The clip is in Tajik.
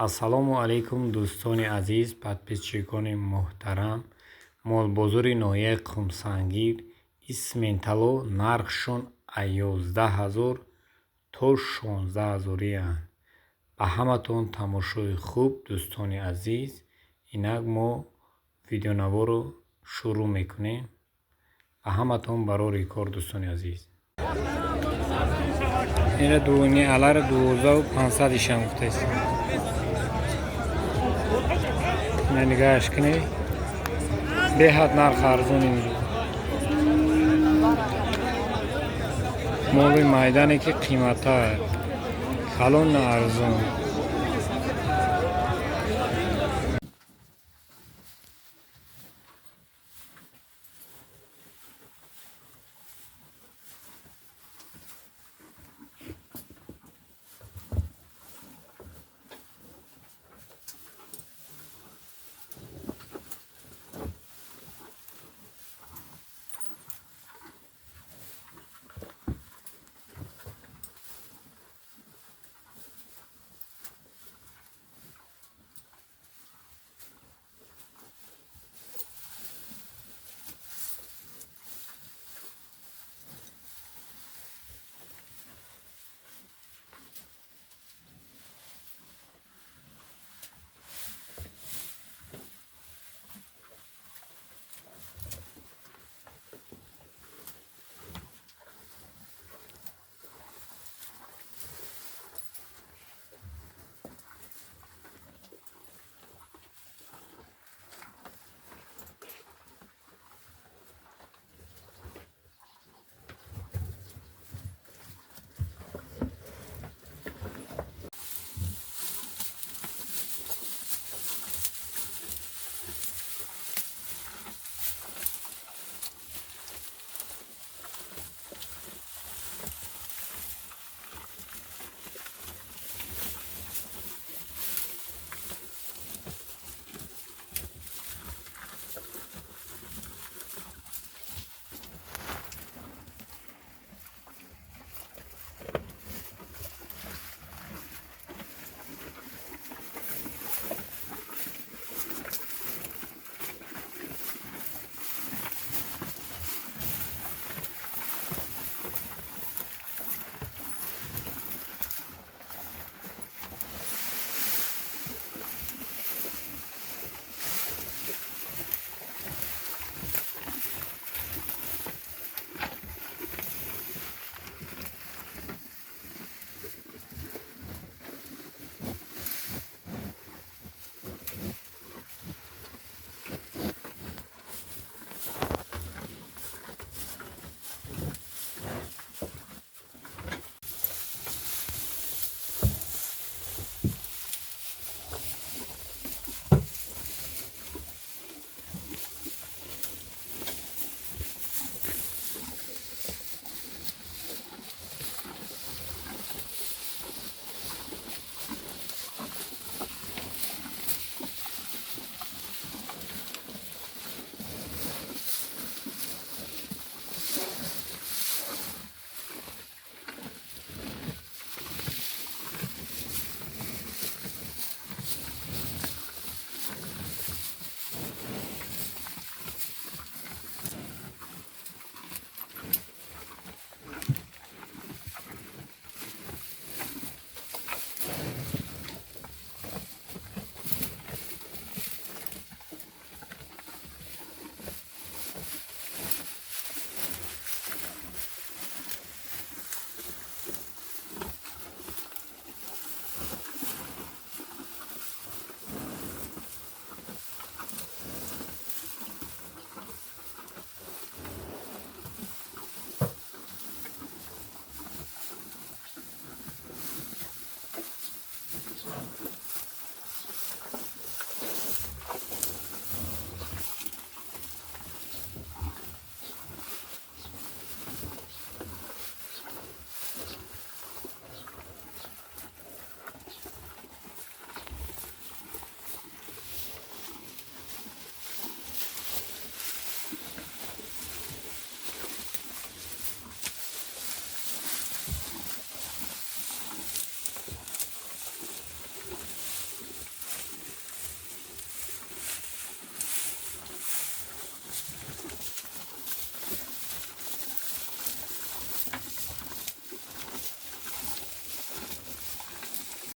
Ассалому алайкум, дӯстони азиз, подписчикони муҳтарам. Молбозори ноҳияи Қумсангир исментало нархшон аз 11 000 то 16 000-иянд. Ба ҳаматон тамошои хуб, дӯстони азиз. Инак мо видеонаворо шурӯъ мекунем. Ба ҳаматон барори кор, дӯстони азиз. Ина дуни алара 12 500 ишам гуфтаст. Ина нигаҳаш кунед. Беҳад нарх арзон имрӯз. Моли майдане ки қиматтар. Калон на арзон.